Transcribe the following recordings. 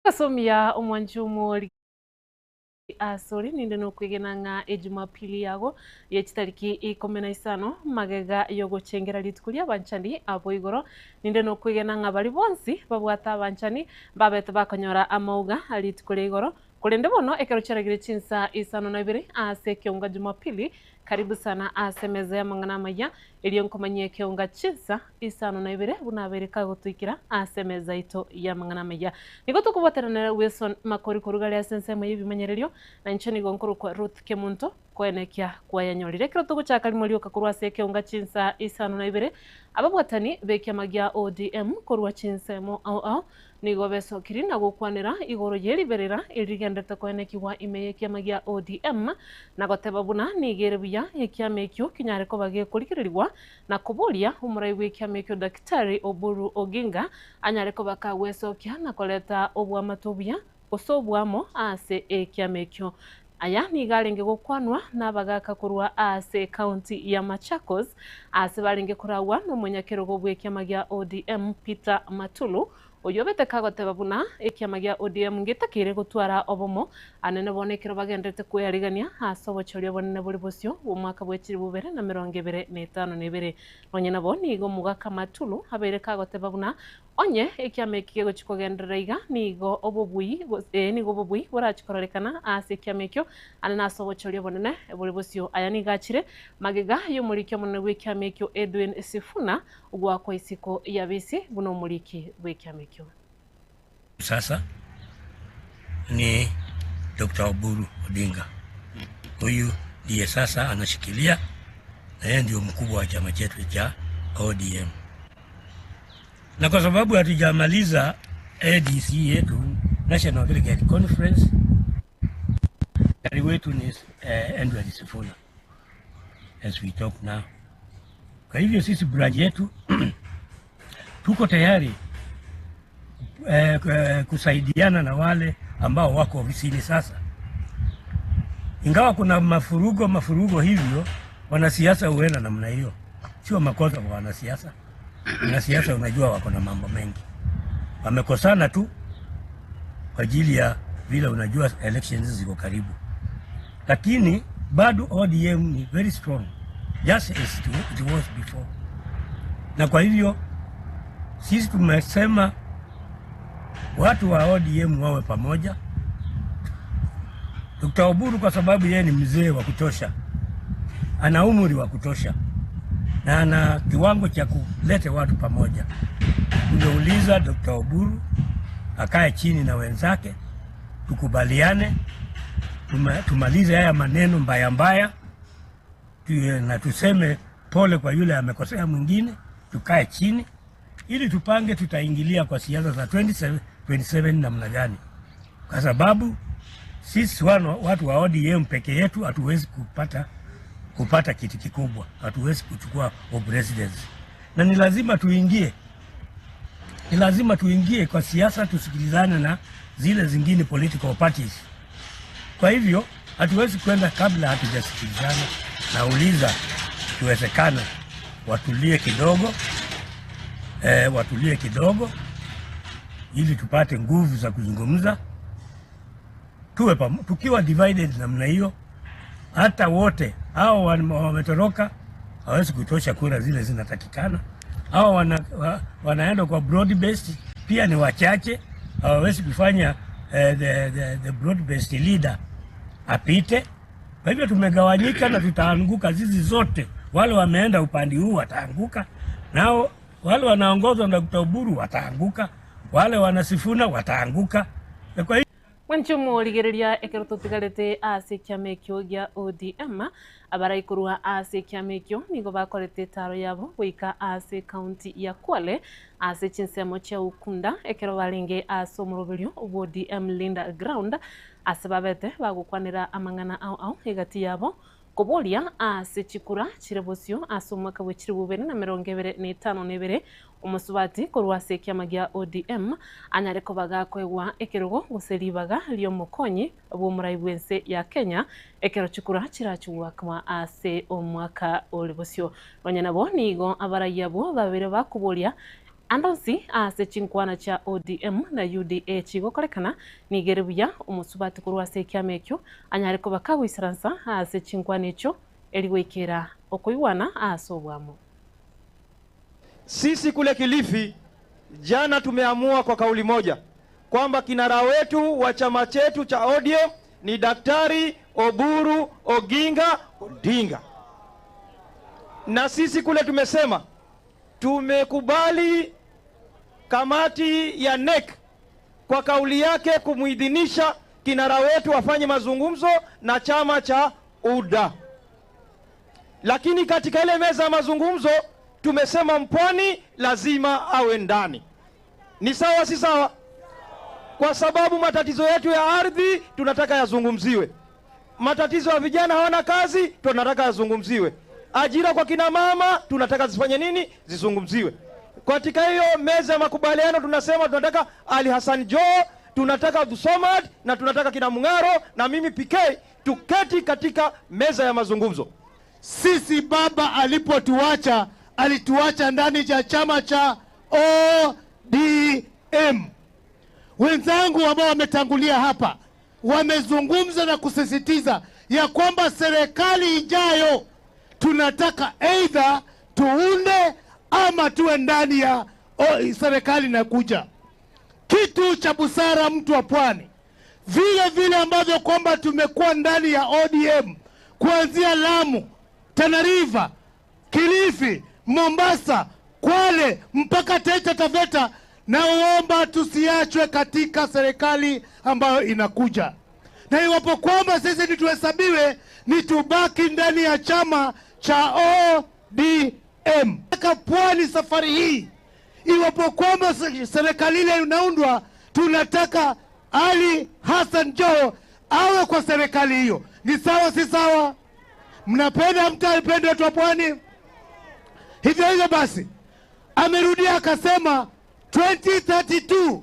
Gasomia omwanchi omori asore ninde nokwegena ng'a Ejumapili yago ye chitariki ikomi na isano magega yogochengera rituko ri'abanchani abwo igoro, ninde nokwegena ng'a baria bonsi babwate abanchani mbabete bakonyora amauga rituko ria igoro. Korende bono ekero chiaragire chinsa isano na ibere ase ekeunga Jumapili, karibu sana ase emeza y'amang'ana amaya, erio nkomanyie ekeunga chinsa isano na ibere buna abeire kagotoikera ase emeza yaito y'amang'ana amaya. Nigo tokobwaterana nere Wilson Makori korwa gare ase ensemo y'ebimanyererio, na inche nigo nkorokwa Ruth Kemunto, koenekia kwayanyorire. Ekero togochaka rimo rioka korwa ase ekeunga chinsa isano na ibere, ababwatani b'ekiama gia ODM korwa chinsemo ao ao Nigo besokiri na gokwanera igoro ye riberera eri rigenderete koenekigwa ime y'ekiama gia ODM, na goteba buna nigo ere buya ekiama ekio kinyare koba gekorigererigwa na koboria omorai bw'ekiama ekio Daktari Oburu Oginga anyare koba kagwesokia na koreta oboamate obuya gose oboamo ase ekiama ekio. Aya nigo arenge gokwanwa nabagaaka korwa ase ecounty ya Machakos aase barenge koragwa nomonyakerogo bw'ekiama gia ODM Peter Matulu oyio obete kagoteba buna ekiama gia ODM ngetakeire gotwara obomo anene bono ekero bagenderete kwearigania ase obochori obonene bore bosio bw'omwaka bwe chilifu bibere na emerongo ebere na etano na ebere. Nonye nabo nigo omogaka Matulu abeire kagoteba buna Onye ekiama eki kegochia kogenderera iga, nigo obobui, ee, nigo obobui borachie kororekana ase ekiama ekio, ande nase obochori obonene bore bosio. Aya nigo achire magega y'omoriki omonene bw'ekiama ekio Edwin Sifuna, goakwa isiko y'abisi buna omoriki bw'ekiama ekio. Sasa ni Doctor Oburu Odinga, huyu ndiye sasa anashikilia na yeye ndio mkubwa wa chama chetu cha ODM. Na kwa sababu hatujamaliza ADC yetu National Delegate Conference, tayari wetu ni eh, Edward Sifuna as we talk now. Kwa hivyo sisi branch yetu tuko tayari eh, eh, kusaidiana na wale ambao wako ofisini sasa, ingawa kuna mafurugo mafurugo hivyo, wanasiasa huenda namna hiyo, sio makosa kwa wanasiasa. Wanasiasa unajua wako na mambo mengi, wamekosana tu kwa ajili ya vile unajua elections ziko karibu, lakini bado ODM ni very strong just as it was before, na kwa hivyo sisi tumesema watu wa ODM wawe pamoja. Dr. Oburu kwa sababu yeye ni mzee wa kutosha, ana umri wa kutosha na ana kiwango cha kuleta watu pamoja. Tumeuliza Dr. Oburu akae chini na wenzake, tukubaliane, tumalize haya maneno mbaya mbaya na tuseme pole kwa yule amekosea mwingine, tukae chini ili tupange tutaingilia kwa siasa za 2027 namna gani, kwa sababu sisi watu wa ODM peke yetu hatuwezi kupata kiti kikubwa, hatuwezi kuchukua presidency, na ni lazima tuingie, ni lazima tuingie kwa siasa, tusikilizane na zile zingine political parties. Kwa hivyo hatuwezi kwenda kabla hatujasikilizana. Nauliza ikiwezekana watulie kidogo, watulie kidogo ili tupate nguvu za kuzungumza. Tuwe tukiwa divided namna hiyo, hata wote hao wametoroka hawezi kutosha kura zile zinatakikana. Hao wanaenda kwa broad based pia ni wachache, hawawezi kufanya the broad based leader apite. Kwa hivyo tumegawanyika na tutaanguka sisi zote. Wale wameenda upande huu wataanguka, nao wale wanaongozwa na Dr. Oburu wataanguka, wale wanasifuna wataanguka. Na kwa hivyo Mwanche omorigereria ekero totigarete ase ekiama ekio gia ODM, abaraikorwa ase ekiama ekio nigo bakorete etaro yabo goika ase ecounty ya Kwale ase chinsemo chia Ukunda ekero barenge ase omoroberio bw'ODM Linda Ground ase babete bagokwanera amang'ana ao ao egati yabo koboria ase chikura chire bosio ase omwaka bwe chilifu bibere na emerongo ebere na etano na ebere omosubati korwa ase ekiama gia ODM anyare koba gakoegwa ekerogo gose ribaga ri'omokonyi bw'omorai bw'ense ya Kenya ekero chikura chirachigwakwa ase omwaka ore bosio. Nonya nabo nigo abarai abwo babere bakoboria. Ande onsi aase chinkwana chia ODM na UDA chigokorekana, nigo ere buya omosubati korwa ase ekiama ekio anyare koba kagoisaransa aase chinkwana echio eri goikera okoigwana aase oboamo. Sisi kule Kilifi jana tumeamua kwa kauli moja kwamba kinara wetu wa chama chetu cha ODM ni Daktari Oburu Oginga Odinga, na sisi kule tumesema tumekubali kamati ya NEC kwa kauli yake kumuidhinisha kinara wetu afanye mazungumzo na chama cha UDA, lakini katika ile meza ya mazungumzo tumesema mpwani lazima awe ndani. Ni sawa, si sawa? Kwa sababu matatizo yetu ya ardhi tunataka yazungumziwe, matatizo ya vijana hawana kazi tunataka yazungumziwe, ajira kwa kina mama tunataka zifanye nini, zizungumziwe. Katika hiyo meza ya makubaliano tunasema tunataka Ali Hassan Joho, tunataka Abdulswamad na tunataka kina Mung'aro na mimi PK tuketi katika meza ya mazungumzo. Sisi baba alipotuacha alituacha ndani ya chama cha ODM. Wenzangu ambao wametangulia hapa wamezungumza na kusisitiza ya kwamba serikali ijayo tunataka aidha tuunde ama tuwe ndani ya serikali inakuja. Kitu cha busara, mtu wa pwani, vile vile ambavyo kwamba tumekuwa ndani ya ODM kuanzia Lamu, Tana River, Kilifi, Mombasa, Kwale mpaka Taita Taveta, naomba tusiachwe katika serikali ambayo inakuja, na iwapo kwamba sisi ni tuhesabiwe, ni tubaki ndani ya chama cha ODM. Pwani safari hii, iwapo kwamba serikali ile inaundwa, tunataka Ali Hassan Joho awe kwa serikali hiyo. Ni sawa, si sawa? Mnapenda mtapenda watu wa pwani? Hivyo hivyo basi, amerudia akasema 2032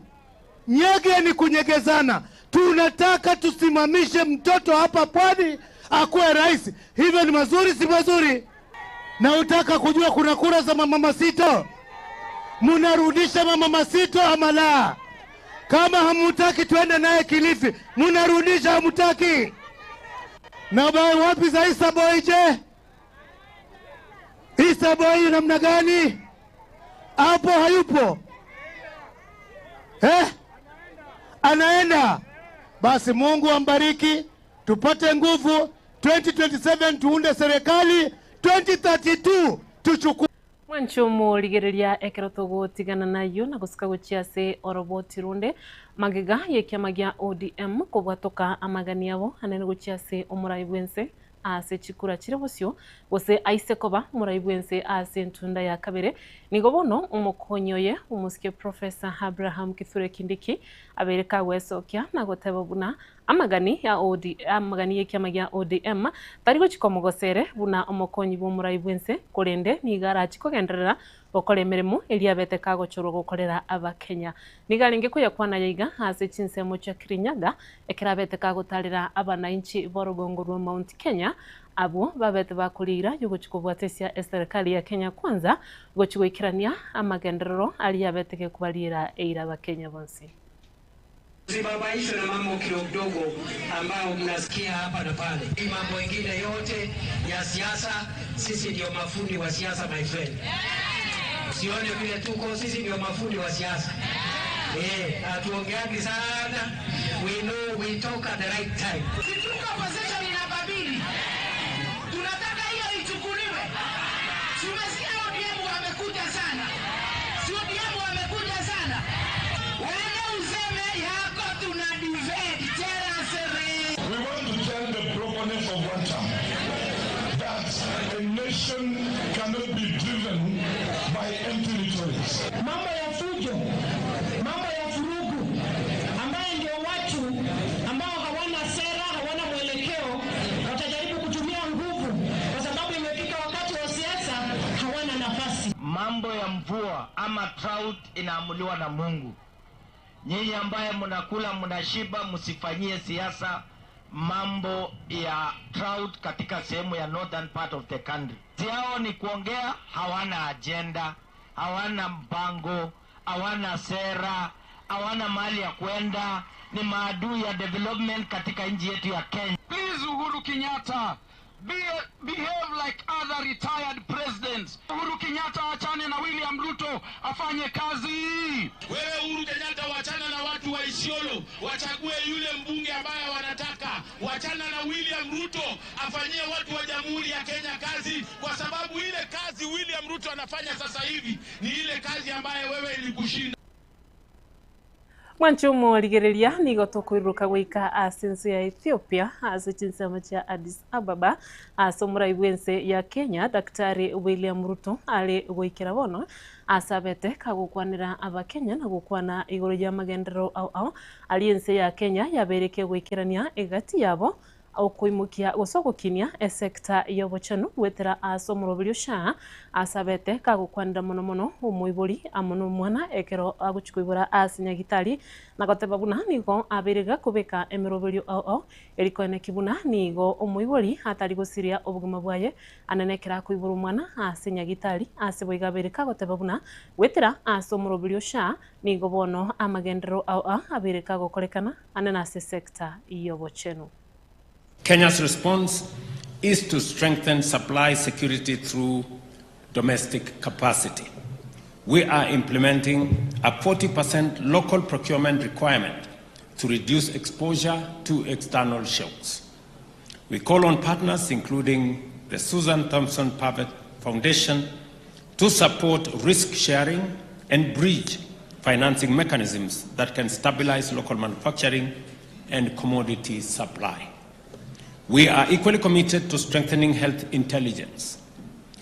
nyege ni kunyegezana. Tunataka tusimamishe mtoto hapa pwani akuwe rais. Hivyo ni mazuri, si mazuri? Na utaka kujua kuna kura za mama Masito, munarudisha mama Masito ama la? Kama hamutaki tuende naye Kilifi, munarudisha hamutaki? Na bai wapi za Issa Boy je? Issa Boy namna gani? Hapo hayupo eh? Anaenda. Basi Mungu ambariki, tupate nguvu 2027 tuunde serikali, 2032 tuchukue. Mwanche omorigereria ekero togotigana nayio na gosika gochia ase oroboti runde magega y'ekiama gia ODM kobwatoka amagani abo anene gochia ase omorai bwense ase chikura chire bosio gose aise koba omorai bwense ase entunda ya kabere. Nigo bono omokonyi oye omosike Professor Abraham Kithure Kindiki abeire kagwesokia na goteba buna amagani ya OD, amagani y'ekiama gia ODM tari gochika omogosere buna omokonyi bwa omorai bwense korende nigo arachi kogenderera gokora emeremo eria abete kagochorwa gokorera Abakenya. Nigo arenge koyakwana yaiga ase chinsemo chia Kirinyaga ekero abete kagotarera abanainchi b'orugongo rwa Mount Kenya abwo babete bakorira yogochi kobwatesia eserikali ya Kenya Kwanza gochi goikerania amagenderero aria abete gekobariera eira Abakenya bonsi. Msibabaishwe na mambo kidogo kidogo ambayo mnasikia hapa na pale. Hii mambo ingine yote ya siasa, sisi ndio mafundi wa siasa my friend. Usione vile tuko, sisi ndio mafundi wa siasa. Hatuongeagi sana. We know we talk at the right time. Si tuko position namba 2. Tunataka hiyo ichukuliwe. Si umesikia ODM wamekuja sana. Si ODM wamekuja sana. Wewe useme yako tuna defend tena sere. We want to tell the proponents of one term that a nation cannot be driven by empty rhetoric. Mambo ya fujo, mambo ya furugu, ambaye ndio watu ambao hawana sera, hawana mwelekeo, watajaribu kutumia nguvu kwa sababu imefika wakati wa siasa, hawana nafasi. Mambo ya mvua ama drought inaamuliwa na Mungu. Nyinyi ambaye mnakula mnashiba, msifanyie siasa mambo ya drought katika sehemu ya northern part of the country. Yao ni kuongea, hawana agenda. Hawana mpango, hawana sera, hawana mahali ya kwenda, ni maadui ya development katika nchi yetu ya Kenya. Please Uhuru Kenyatta, be, behave like other retired presidents. Uhuru Kenyatta achane na William Ruto afanye kazi. Wewe Uhuru Kenyatta, wachana na watu wa Isiolo, wachague yule mbunge ambaye wanataka. Wachana na William Ruto, afanyie watu wa Jamhuri ya Kenya kazi, kwa sababu ile kazi William Ruto anafanya sasa hivi ni ile kazi ambaye wewe ilikushinda. Mwanche omorigereria, nigo tokoiruruka goika ase ense ya Ethiopia ase chinsemo chia Addis Ababa ase omorai bw'ense ya Kenya Daktari William Ruto are goikera bono ase abete kagokwanera abakenya na gokwana igoro y'amagenderero ao ao aria ense ya Kenya yabeire kegoikerania egati yabo Okoimokia gose ogokinia esecta y'obochenu goetera ase omoroberio SHA ase abete kagokwanera mono mono omoibori amo nomwana ekero agochia koibora ase nyagitari na goteba buna nigo abeire gakobeka emeroberio ao ao eri koeneki buna nigo omoibori atari gosiria obogima bwaye anene ekero akoibora omwana ase nyagitari ase boigo abeire kagoteba buna goetera ase omoroberio SHA nigo bono amagenderero ao ao abeire kagokorekana anene ase esecta y'obochenu. Kenya's response is to strengthen supply security through domestic capacity. We are implementing a 40% local procurement requirement to reduce exposure to external shocks. We call on partners, including the Susan Thompson Pavet Foundation, to support risk sharing and bridge financing mechanisms that can stabilize local manufacturing and commodity supply. We are equally committed to strengthening health intelligence.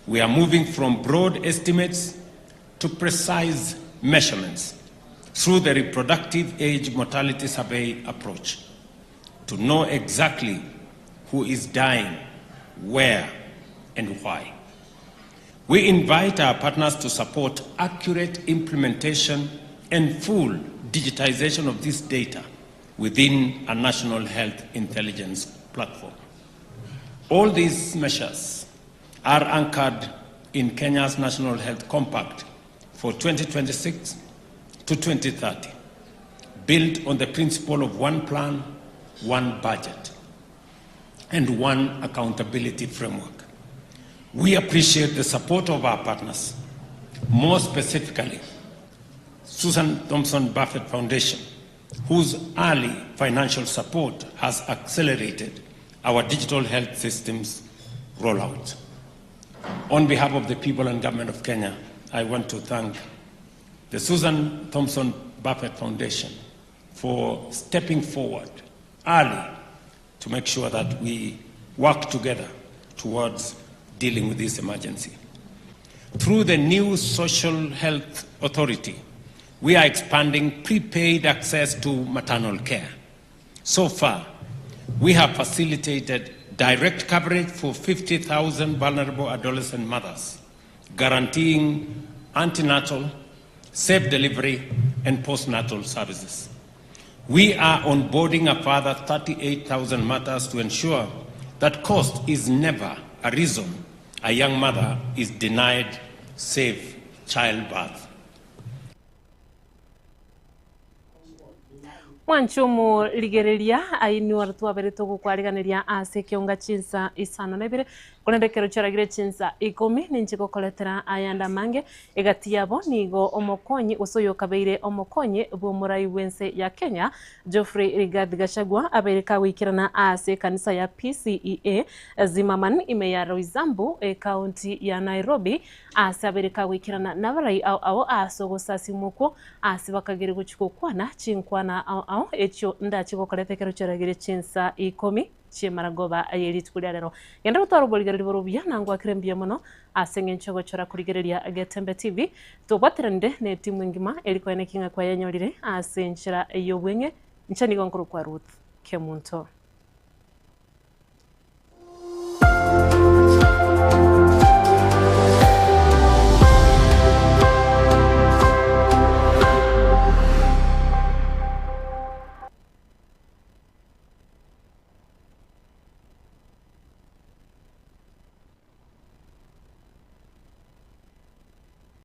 We are moving from broad estimates to precise measurements through the reproductive age mortality survey approach to know exactly who is dying, where, and why. We invite our partners to support accurate implementation and full digitization of this data within a national health intelligence platform. All these measures are anchored in Kenya's National Health Compact for 2026 to 2030, built on the principle of one plan, one budget, and one accountability framework. We appreciate the support of our partners, more specifically, Susan Thompson Buffett Foundation, whose early financial support has accelerated our digital health systems rollout. On behalf of the people and government of Kenya, I want to thank the Susan Thompson Buffett Foundation for stepping forward early to make sure that we work together towards dealing with this emergency. Through the new Social Health Authority, we are expanding prepaid access to maternal care. So far, we have facilitated direct coverage for 50,000 vulnerable adolescent mothers, guaranteeing antenatal, safe delivery, and postnatal services. We are onboarding a further 38,000 mothers to ensure that cost is never a reason a young mother is denied safe childbirth. Mwanche omorigereria ainwe aro twabere togokwariganeria ase ekionga chinsa isano na ibere, korende ekero chiaragire chinsa ikomi ninche gokoretera ayande amange. Egati yabo nigo omokonyi gose oyokabeire omokonyi bw'omorai bw'ense ya Kenya Geoffrey Rigathi Gachagua abeire kagoikerana ase ekanisa ya PCEA Zimmerman ime ya Roysambu ekaunti ya Nairobi ase abeire kagoikerana nabarai ao ao ase ogosasimwa okwo Ase bakagera gochia gokwana chinkwana ao ao echio ndache gokoreta ekero chiaragire chinsa ikomi chi'emaragoba ye rituko ria rero. Genda gotwara oborigereria bore obuya na ngwakere mbuya mono ase eng'encho ogochora korigereria Getembe TV. Tobwateranire netimu engima eri koene ki ng'a kwayenyorire ase enchera y'obweng'e. Inche nigo nkorokwa Ruth Kemunto.